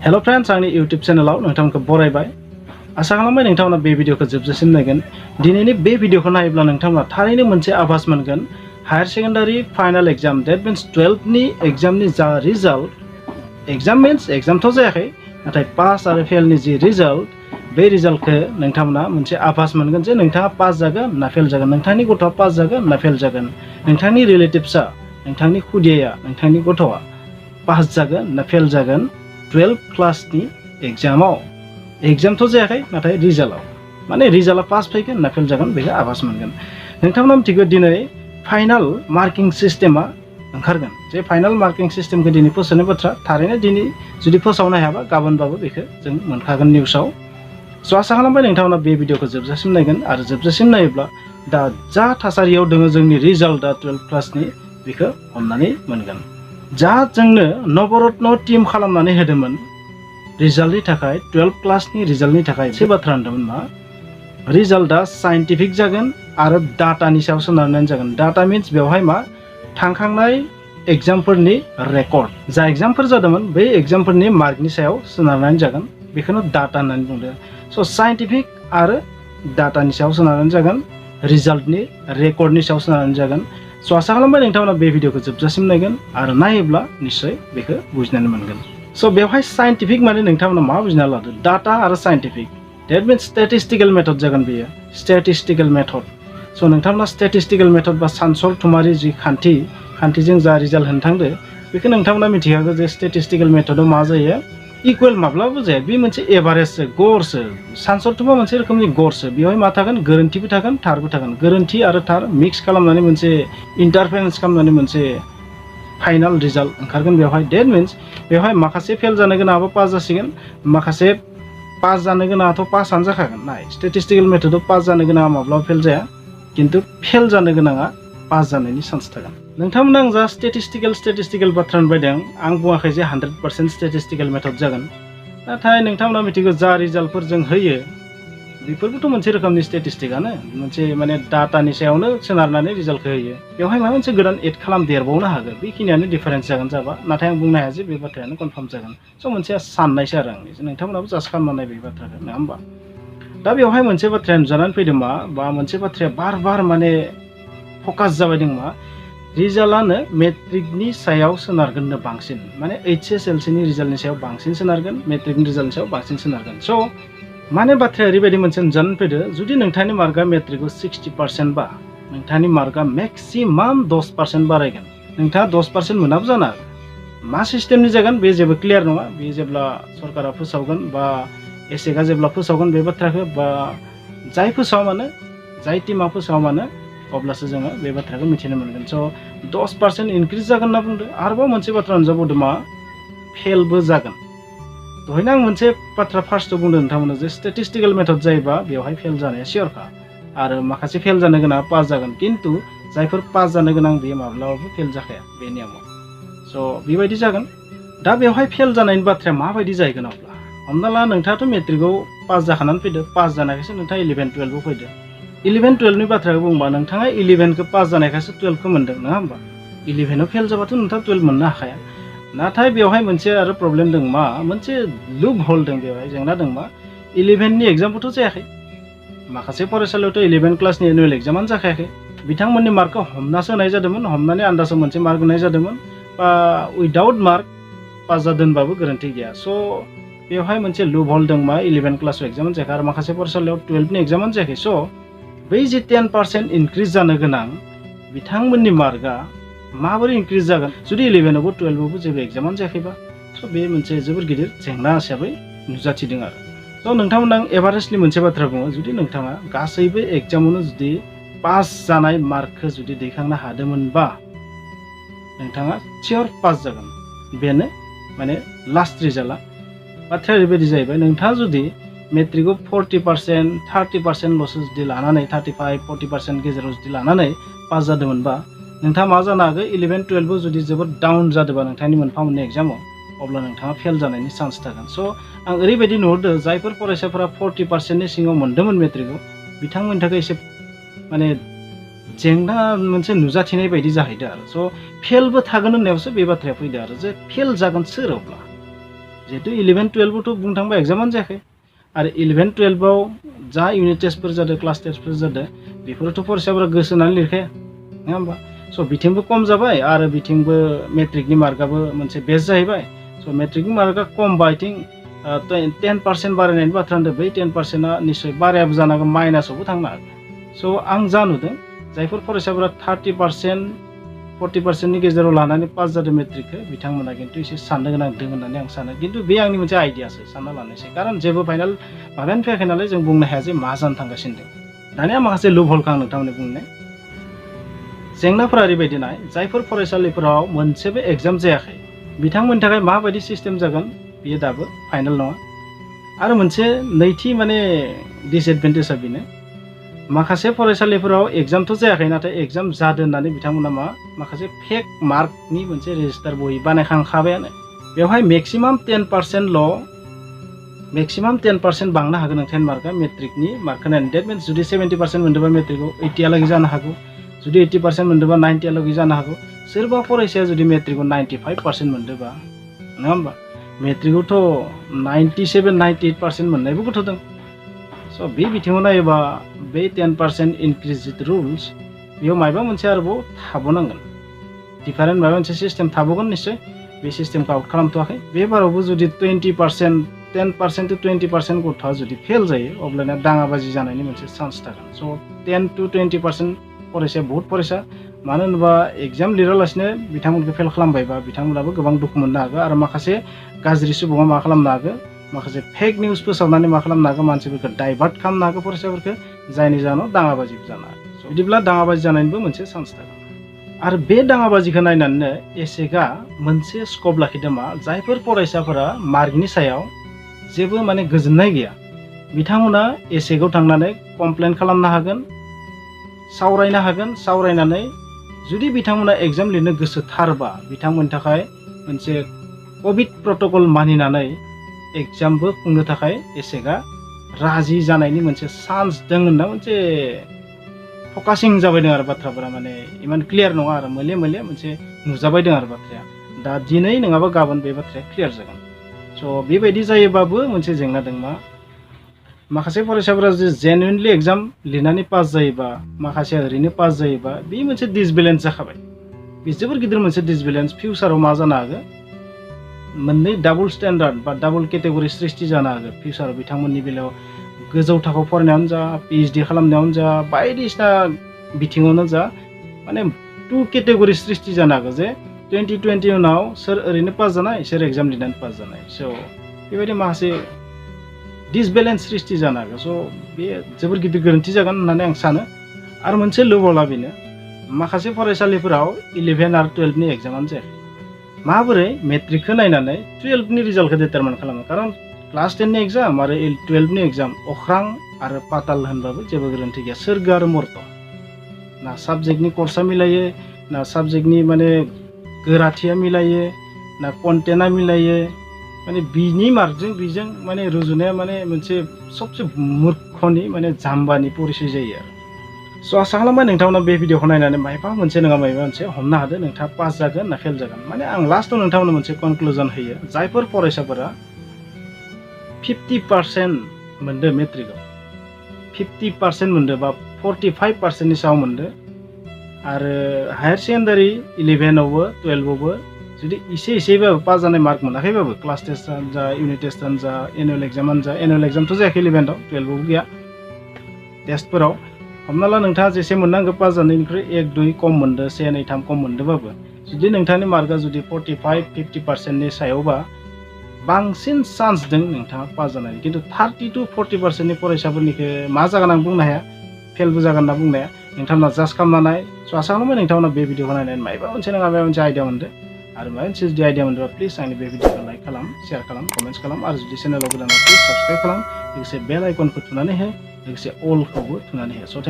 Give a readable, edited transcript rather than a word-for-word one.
Hello friends, आंनि YouTube चैनलाव नोंथांमोनखौ बरायबाय। आशा खालामबाय नोंथांमोना बे भिडियोखौ जोबजासिम नायगोन। दिनैनि बे भिडियोखौ नायोब्ला नोंथांमोना थारैनो मोनसे आभास मोनगोन। Higher secondary final exam that means 12th नि एग्जामनि जा रिजल्ट, एग्जाम मीन्स एग्जामथ' जायाखै, नाथाय पास आरो फेलनि जि रिजल्ट, बे रिजल्टखौ नोंथांमोना मोनसे आभास मोनगोन जे नोंथाङा पास जागोन ना फेल जागोन, नोंथांनि गथ'आ पास जागोन ना फेल जागोन, नोंथांनि रिलेटिव्सआ, नोंथांनि खुदियाया, नोंथांनि गथ'आ पास जागोन ना फेल जागोन 12 क्लासनि एग्जामाव। एग्जामथ' जायाखै, नाथाय रिजाल्टआव माने रिजाल्टआ पास फैगोन ना फेल जागोन बेखौ आभास मोनगोन। नोंथांमोना मिथिगौ दिनै फाइनाल मार्किं सिस्टेमा ओंखारगोन। जे फाइनाल मार्किं सिस्टेमखौ दिनै फोसावनाय बाथ्रा, थारैनो दिनै जुदि फोसावनो हायाबा गाबोनबाबो बेखौ जों मोनखागोन निउसाव। स' आशा खालामबाय नोंथांमोना बे भिडियोखौ जोबजासिम नायगोन आरो जोबजासिम नायोब्ला दा जा थासारियाव दङ जोंनि रिजाल्टआ 12 क्लासनि बेखौ हमनानै मोनगोन। जा जोंनो नवरत्न टीम खालामनानै होदोंमोन रिजाल्टनि थाखाय, 12 क्लासनि रिजाल्टनि थाखाय से बाथ्रा होनदोंमोन मा, रिजाल्टआ साइन्टिफिक जागोन आरो डाटानि सायाव सोनारनानै जागोन। डाटा मीन्स बेवहाय मा, थांखांनाय एग्जामफोरनि रेकर्ड, जा एग्जामफोर जादोंमोन बै एग्जामफोरनि मार्कनि सायाव सोनारनानै जागोन। बेखौनो डाटा होननानै बुंदों। स' साइन्टिफिक आरो डाटानि सायाव सोनारनानै जागोन, रिजाल्टनि रेकर्डनि सायाव सोनारनानै जागोन। स' आशा खालामबाय नोंथांमोना बे भिडियोखौ जोबजासिम नायगोन आरो नायोब्ला निश्चय बेखौ बुजिनानै मोनगोन। स' बेवहाय साइन्टिफिक माने नोंथांमोना मा बुजिना लादो, डाटा आरो scientific, that means statistical method जागोन बेयो, स्टेटिस्टिकेल मेथड। स' नोंथांमोना स्टेटिस्टिकेल मेथड बा सानसरथुमारि जि खान्थिजों जा रिजाल्ट होनो थांदो, बेखौ नोंथांमोना मिथिखागौ जे स्टेटिस्टिकेल मेथडआव मा जायो, इकुवेल माब्लाबो जाया, बे मोनसे एभारेजसो, गड़सो। सानसरथुमा मोनसे रोखोमनि गड़सो, बेवहाय मा थागोन, गोरोन्थिबो थागोन थारबो थागोन। गोरोन्थि आरो थार मिक्स खालामनानै मोनसे इन्टारफेरेन्स खालामनानै मोनसे फाइनाल रिजाल्ट ओंखारगोन बेवहाय। डेट मीन्स बेवहाय माखासे फेल जानो गोनाङाबो पास जासिगोन, माखासे पास जानो गोनाङाथ' पासआनो जाखागोन। नाय, स्टेटिस्टिकेल मेथडआव पास जानो गोनाङा माब्लाबा फेल जाया, खिन्थु फेल जानो गोनाङा पास जानायनि चान्स थागोन। नोंथांमोना आं जा स्टेटिस्टिकेल बाथ्रा होनबायदों, आं बुङाखै जे 100% स्टेटिस्टिकेल मेथड जागोन। नाथाय नोंथांमोना मिथिगौ जा रिजाल्टफोर जों होयो बेफोरबोथ' मोनसे रोखोमनि स्टेटिस्टिकआनो, मोनसे माने डाटानि सायावनो सोनारनानै रिजाल्टखौ होयो। बेवहाय माबा मोनसे गोदान एड खालामदेरबावनो हागौ, बेखिनियानो डिफारेन्स जागोन जाबा। नाथाय आं बुंनो हाया जे बे बाथ्रायानो कनफार्म जागोन। स' मोनसे साननायसो आरो आंनि, नोंथांमोनाबो जास्ट खालामनाय बे बाथ्राखौ, नङा होमबा? दा बेवहाय मोनसे बाथ्राया नुजानानै फैदों मा, बा मोनसे बाथ्राया बार माने फकास जाबाय दं मा, रिजाल्टआनो मेट्रिकनि सायाव सोनारगोननो बांसिन, माने HSLCनि रिजाल्टनि सायाव बांसिन सोनारगोन, मेट्रिकनि रिजाल्टनि सायाव बांसिन सोनारगोन। स' माने बाथ्राया ओरैबायदि मोनसे नुजानानै फैदो, जुदि नोंथांनि मार्कआ मेट्रिकआव 60% बा नोंथांनि मार्कआ मेक्सिमाम 10% बारायगोन। नोंथाङा 10% मोनाबो जानो हागौ। मा सिस्टेमनि जागोन बे जेबो क्लियार नङा। बे जेब्ला सरकारा फोसावगोन बा AHSECआ जेब्ला फोसावगोन बे बाथ्राखौ, बा जाय फोसावा मानो, जाय टिमा फोसावा मानो, अब्लासो जोङो बे बाथ्राखौ मिथिनो मोनगोन। स' 10% इनक्रिज जागोन होनना बुंदों। आरोबाव मोनसे बाथ्रा नुजाबावदों मा, फेलबो जागोन। दहायनो आं मोनसे बाथ्रा फार्स्टआव बुंदों नोंथांमोना जे स्टेटिस्टिकेल मेथड जायोबा बेवहाय फेल जानाया सियरखा, आरो माखासे फेल जानो गोनां पास जागोन, खिन्थु जायफोर पास जानो गोनां बेयो माब्लाबाबो फेल जाखाया बे नियमाव। स' बेबायदि जागोन। दा बेवहाय फेल जानायनि बाथ्राया माबायदि जाहैगोन अब्ला, हमना ला नोंथाङाथ' मेट्रिकआव पास जाखानानै फैदो, पास जानायखायसो नोंथाङा 11-12आव फैदो। 11-12नि बाथ्राखौ बुंबा नोंथाङा 11खौ पास जानायखायसो 12खौ मोन्दों, नङा होमबा? 11आव फेल जाबाथ' नोंथाङा 12 मोननो हाखाया। नाथाय बेवहाय मोनसे आरो प्रब्लेम दं मा, मोनसे लुप हल दं, बेवहाय जेंना दं मा, 11नि एग्जामबोथ' जायाखै। माखासे फरायसालियावथ' 11 क्लासनि एनुवेल एग्जामानो जाखायाखै। बिथांमोननि मार्कखौ हमनासो होनाय जादोंमोन, हमनानै आन्दाजाव मोनसे मार्क होनाय जादोंमोन, बा उइदाउट मार्क पास जादोंबाबो गोरोन्थि गैया। स' बेवहाय मोनसे लुप हल दं मा, 11 क्लासाव एग्जामानो जायाखै आरो माखासे फरायसालियाव 12नि एग्जामानो जायाखै। स' बै जे 10% इनक्रिज जानो गोनां बिथांमोननि मार्कआ माबोरै इनक्रिज जागोन जुदि 11आवबो 12आवबो जेबो एग्जामानो जायाखैबा? स' बे मोनसे जोबोर गिदिर जेंना हिसाबै नुजाथिदों आरो। स' नोंथांमोना आं एभारेजलि मोनसे बाथ्रा बुङो, जुदि नोंथाङा गासैबो एग्जामावनो जुदि पास जानाय मार्कखौ जुदि दैखांनो हादोंमोनबा नोंथाङा सियर पास जागोन। बेनो माने लास्ट रिजाल्टआ। बाथ्राया ओरैबायदि जाहैबाय, नोंथाङा जुदि मेट्रिकआव 40%, 30%ल'सो जुदि लानानै, 35-40% गेजेराव जुदि लानानै पास जादोंमोनबा, नोंथाङा मा जानो हागौ, 11-12आव जुदि जोबोद डाउन जादोंबा नोंथांनि मोनफा मोननै एग्जामाव, अब्ला नोंथाङा फेल जानायनि चान्स थागोन। स' आं ओरैबायदि नुहुरदों, जायफोर फरायसाफोरा 40%नि सिङाव मोन्दोंमोन मेट्रिकआव, बिथांमोननि थाखाय एसे माने जेंना मोनसे नुजाथिनाय बायदि जाहैदों आरो। स' फेलबो थागोन होननायावसो बे बाथ्राया फैदों आरो, जे फेल जागोन सोर अब्ला? जिहेतु 11-12 तो बुंनो थांबा एग्जामानो जायाखै आरो 11-12 जा इउनिट टेस्टफोर जादों क्लास टेस्टफोर जादों बेफोरथ' फरायसाफोरा गोसो होनानै लिरखाया नङा होमबा स' बिथिंबो खम जाबाय आरो बिथिंबो मेट्रिकनि मार्कआबो मोनसे बेस्ट जाहैबाय स' मेट्रिकनि मार्कआ खमबा आइ थिंक 10% बारायनायनि बाथ्रा होनदों बै 10%आ निश्चय बारायाबो जानो हागौ माइनासावबो थांनो हागौ स' आं जा नुदों जायफोर फरायसाफोरा 30% 40%नि गेजेराव लानानै पास जादों मेट्रिकखौ बिथांमोना खिन्थु एसे साननो गोनां दं होननानै आं सानो खिन्थु बे आंनि मोनसे आइडियासो सानना लानायसै खारन जेबो फाइनाल माबायानो फैयाखै नालाय जों बुंनो हाया जे मा जानो थांगासिनो दं दानिया माखासे लुपहलखौ आं नोंथांमोननो बुंनाय जेंनाफोरा ओरैबायदि नाय जायफोर फरायसालिफोराव मोनसेबो एग्जाम जायाखै बिथांमोननि थाखाय माबायदि सिस्टेम जागोन बेयो दाबो फाइनाल नङा आरो मोनसे नैथि माने डिसएडभान्टेजआ बेनो माखासे फरायसालिफोराव एग्जामथ' जायाखै नाथाय एग्जाम जादों होननानै बिथांमोना माखासे फेक मार्कनि मोनसे रेजिस्टार बहि बानायखांखाबायानो बेवहाय मेक्सिमाम 10% बांनो हागोन नों 10 मार्कआ मेट्रिकनि मार्कखौ नायनानै डेट मिन्स जुदि 70% मोनदोंबा मेट्रिकआव 80 जानो हागौ जुदि 80% मोनदोंबा 90 जानो हागौ सोरबा फरायसाया जुदि मेट्रिकआव 95% मोनदोंबा नङा होमबा मेट्रिकआवथ' 97-98% मोननायबो गथ' दं स' बे बिथिङाव नायोबा बे 10% इनक्रिज जिथु रुल्स बेयाव माबा मोनसे आरोबाव थाबावनांगोन डिफारेन्ट माबा मोनसे सिस्टेम थाबावगोन निश्चय बे सिस्टेमखौ आउट खालामथ'वाखै बे बारावबो जुदि 10% to 20% गथ'आ जुदि फेल जायो अब्लाना दाङाबाजि जानायनि मोनसे चान्स थागोन स' 10 to 20% फरायसाया बहुत फरायसा मानो होनोबा एग्जाम लिरालासिनो बिथांमोनखौ फेल खालामबायबा बिथांमोनाबो गोबां दुखु मोननो हागौ आरो माखासे गाज्रि सुबुङा मा खालामनो हागौ माखासे फेक निउस फोसावनानै मा खालामनो हागौ मानसिफोरखौ डाइभार्ट खालामनो हागौ फरायसाफोरखौ जायनि जाहोनाव दाङाबाजिबो जानो हागौ स' बिदिब्ला दाङाबाजि जानायनिबो मोनसे चान्स थागोन आरो बे दाङाबाजिखौ नायनानैनो एसेकआ मोनसे स्कप लाखिदों मा जायफोर फरायसाफोरा मार्कनि सायाव जेबो माने गोजोननाय गैया बिथांमोना एसेकआव थांनानै कमप्लेन खालामनो हागोन सावरायनो हागोन सावरायनानै जुदि बिथांमोना एग्जाम लिरनो गोसोथारबा बिथांमोननि थाखाय मोनसे कभिड प्रट'कल मानिनानै एग्जामबो खुंनो थाखाय एसेकआ राजि जानायनि मोनसे चान्स दं होनना मोनसे फकासिं जाबाय दं आरो बाथ्राफोरा माने इमान क्लियार नङा आरो मोले मोनसे नुजाबाय दं आरो बाथ्राया दा दिनै नङाबा गाबोन बे बाथ्राया क्लियार जागोन स' बेबायदि जायोबाबो मोनसे जेंना दं मा माखासे फरायसाफोरा जे जेनुइनलि एग्जाम लिरनानै पास जायोबा माखासे ओरैनो पास जायोबा बे मोनसे डिसबेलेन्स जाखाबाय बे जोबोर गिदिर मोनसे डिसबेलेन्स फिउचाराव मा जानो हागौ मोननै डाबल स्टेन्डार्ड बा डाबल केटेगरि सृष्टि जानो हागौ फिउचाराव बिथांमोननि बेलायाव गोजौ थाखोआव फरायनायावनो जा PhD खालामनायावनो जा बायदिसिना बिथिङावनो जा माने 2 केटेगरि सृष्टि जानो हागौ जे 2020 उनाव सोर ओरैनो पास जानाय सोर एग्जाम लिरनानै पास जानाय स' बेबायदि माखासे डिसबेलेन्स सृष्टि जानो हागौ स' बे जोबोर गिदिर गोरोन्थि जागोन होननानै आं सानो आरो मोनसे लुपहलआ बेनो माखासे फरायसालिफोराव 11 आरो 12नि एग्जामानो जायाखै माबोरै मेट्रिकखौ नायनानै 12नि रिजाल्टखौ डिटारमाइन खालामो खारन क्लास 10नि एग्जाम आरो 12नि एग्जाम अख्रां आरो पाताल होनबाबो जेबो गोरोन्थि गैया सोरगो आरो मर्त ना साबजेक्टनि कर्सआ मिलायो ना साबजेक्टनि माने गोराथिया मिलायो ना कन्टेन्टआ मिलायो माने बिनि मार्कजों बिजों माने रुजुनाया माने मोनसे सबसे मूर्खनि माने जाम्बानि परिचय जायो आरो स' आसा खालामबाय नोंथांमोना बे भिडिअखौ नायनानै मायबा मोनसे नङा मायबा मोनसे हमनो हादो नोंथाङा पास जागोन ना फेल जागोन माने आं लास्टआव नोंथांमोननो मोनसे कनक्लुजन होयो जायफोर फरायसाफोरा 50% मोनदों मेट्रिकआव 50% मोनदों बा 45%नि सायाव मोनदों आरो हायार सेकेन्डारि 11आवबो 12आवबो जुदि एसेबाबो पास जानाय मार्क मोनाखैबाबो क्लास टेस्टआनो जा इउनिट टेस्टआनो जा एनुवेल एग्जामानो जा एनुवेल एग्जामथ' जायाखै 11आव 12आवबो गैया टेस्टफोराव हमना ला नोंथाङा जेसे मोननांगौ पास जानायनिख्रुइ 1-2 खम मोनदों 1-2-3 खम मोनदोंबाबो जुदि नोंथांनि मार्कआ जुदि 45-50%नि सायावबा बांसिन चान्स दं नोंथाङा पास जानायनि खिन्थु 30 to 40%नि फरायसाफोरनिखौ मा जागोन आं बुंनो हाया फेलबो जागोन होनना बुंनो हाया नोंथांमोना जास्ट खालामनानै स' आसा खालामो नोंथांमोना बे भिडिअखौ नायनानै माबा मोनसे नङा माबा मोनसे आइडिया मोनदों आरो माबा मोनसे जुदि आइडिया मोनदोंबा प्लिज आंनि बे भिडिअखौ लाइक खालाम शेयार खालाम कमेन्ट्स खालाम आरो जुदि चेनेलाव गोदानबा प्लिज साबस्क्राइब खालाम लोगोसे बेल आइकनखौ थुनानै हो लोगोसे अलखौबो थुनानै हो स' थेंक